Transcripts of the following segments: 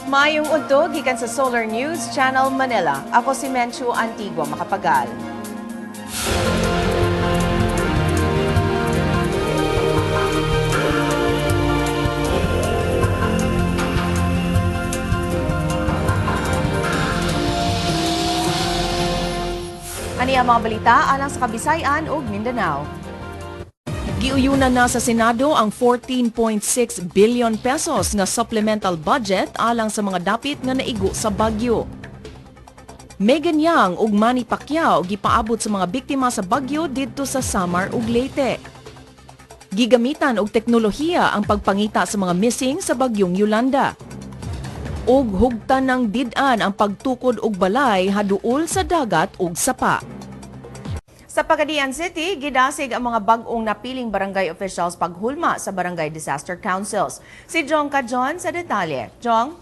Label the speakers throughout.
Speaker 1: Maayong udto gikan sa Solar News Channel Manila. Ako si Menchu Antigua Makapagal. Ani ang mga balita alang sa Kabisayan ug Mindanao. Giuyunan na sa Senado ang 14.6 billion pesos nga supplemental budget alang sa mga dapit nga naigo sa bagyo. Megan Young ug Manny Pacquiao gipaabot sa mga biktima sa bagyo didto sa Samar ug Leyte. Gigamitan og teknolohiya ang pagpangita sa mga missing sa bagyong Yolanda. Ug hugtan ng did-an ang pagtukod og balay haduol sa dagat ug sapa. Sa Pagadian City, gidasig ang mga bag-ong napiling barangay officials paghulma sa Barangay Disaster Councils. Si Jong Cajon sa detalye. Jong?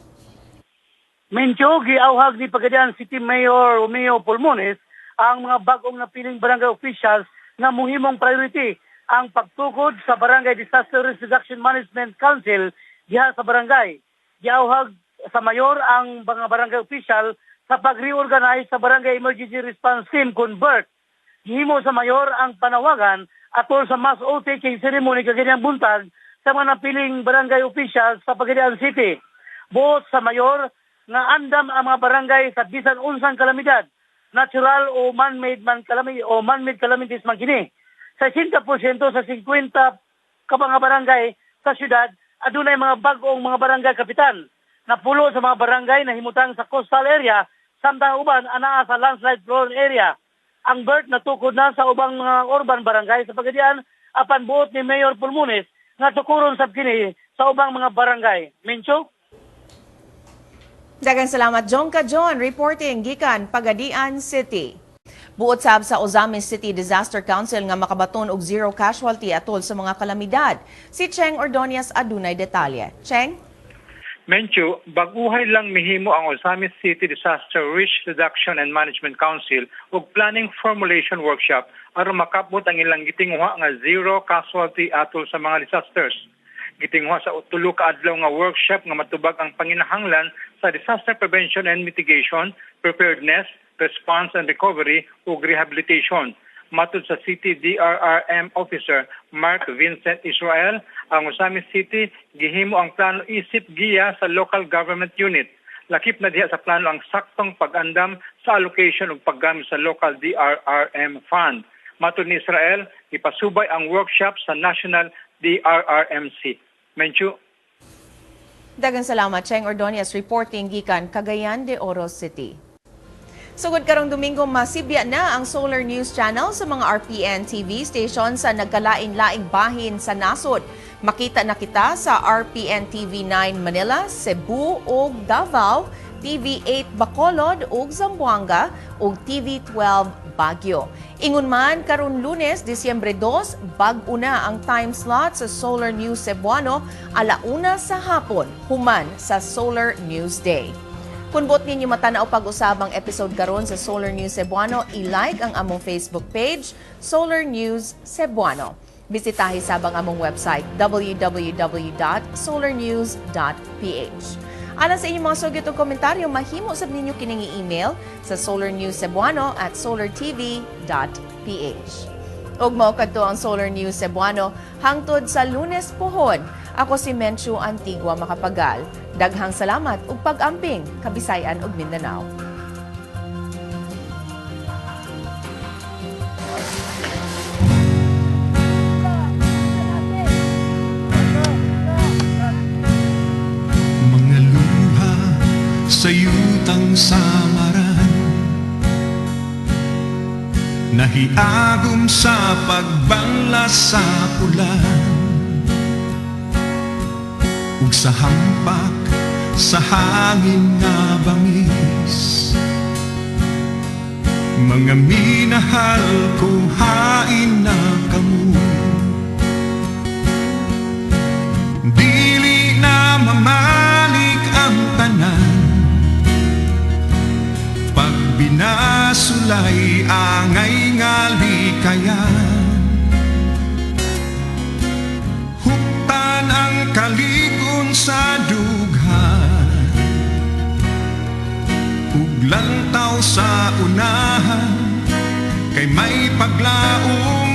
Speaker 2: Mencho, giawhag ni Pagadian City Mayor Romeo Pulmones ang mga bag-ong napiling barangay officials nga muhimong priority ang pagtukod sa Barangay Disaster Risk Reduction Management Council diha sa barangay. Giawhag sa mayor ang mga barangay official sa pag-reorganize sa Barangay Emergency Response Team kun BERT. Gihimo sa mayor ang panawagan atol sa mass oath-taking ceremony kaganyang buntag sa mga napiling barangay officials sa Pagadian City. Buot sa mayor nga andam ang mga barangay sa bisan unsang kalamidad, natural o man-made man kalami o man-made calamities man kini. Sa 60% sa 50 ka mga barangay sa syudad adunay mga bag-ong mga barangay kapitan. Napulo sa mga barangay na himutang sa coastal area samtang uban anaa sa landslide prone area. Ang BERT natukod na sa ubang mga urban barangay sa Pagadian apan buot ni Mayor Pulmones nga tukuron sab kini sa ubang mga barangay. Mencho?
Speaker 1: Daghang salamat, Jong Cajon, reporting gikan Pagadian City. Buot sab sa Ozamiz City Disaster Council nga makabaton og zero casualty atol sa mga kalamidad. Si Cheng Ordonez adunay detalye. Cheng?
Speaker 3: Menchu, baguhay lang mihimo ang Ozamiz City Disaster Risk Reduction and Management Council ug Planning Formulation Workshop aron makabot ang ilang gitinguha nga zero casualty atol sa mga disasters. Gitinguha sa tulo ka adlaw nga workshop nga matubag ang panginahanglan sa disaster prevention and mitigation, preparedness, response and recovery ug rehabilitation. Matud sa City DRRM Officer Mark Vincent Israel, ang Ozamiz City gihimo ang plano isip giya sa local government unit. Lakip na diha sa plano ang saktong pag-andam sa allocation ug paggamit sa local DRRM fund. Matud ni Israel, ipasubay ang workshop sa National DRRMC. Menchu?
Speaker 1: Daghang salamat, Cheng Ordonez, reporting gikan Cagayan de Oro City. Sugod karong Domingo, masibya na ang Solar News Channel sa mga RPN TV station sa nagkalain-laing bahin sa nasod. Makita na kita sa RPN TV 9 Manila, Cebu ug Davao, TV 8 Bacolod ug Zamboanga ug TV 12 Baguio. Ingon man karon Lunes, Disyembre 2, bag-o na ang time slot sa Solar News Cebuano 1:00 sa hapon, human sa Solar News Day. Kung buot ninyo matanaw pag-usab ang episode karon sa Solar News Cebuano, i-like ang among Facebook page, Solar News Cebuano. Bisitahi sab ang among website, www.solarnews.ph. Alang sa inyong mga sugit o komentaryo, mahimo sab ninyo kining i-email sa solarnewscebuano@solartv.ph. Ug mao kadto ang Solar News Cebuano hangtod sa Lunes pohon. Ako si Menchu Antigua Makapagal. Daghang salamat ug pag-amping Kabisayan ug Mindanao.
Speaker 4: Mga luha sa yutang samaran, nahiagom sa pagbanlas sa pulan, ug sa hampak sa hangin nga bangis. Mga minahal ko, hain na kamo. Dili na mamalik ang tanan, pag binasulay angay nga likayan. Huktan ang kalig-on sa dughan, Ug lantaw sa unahan, kay may paglaom.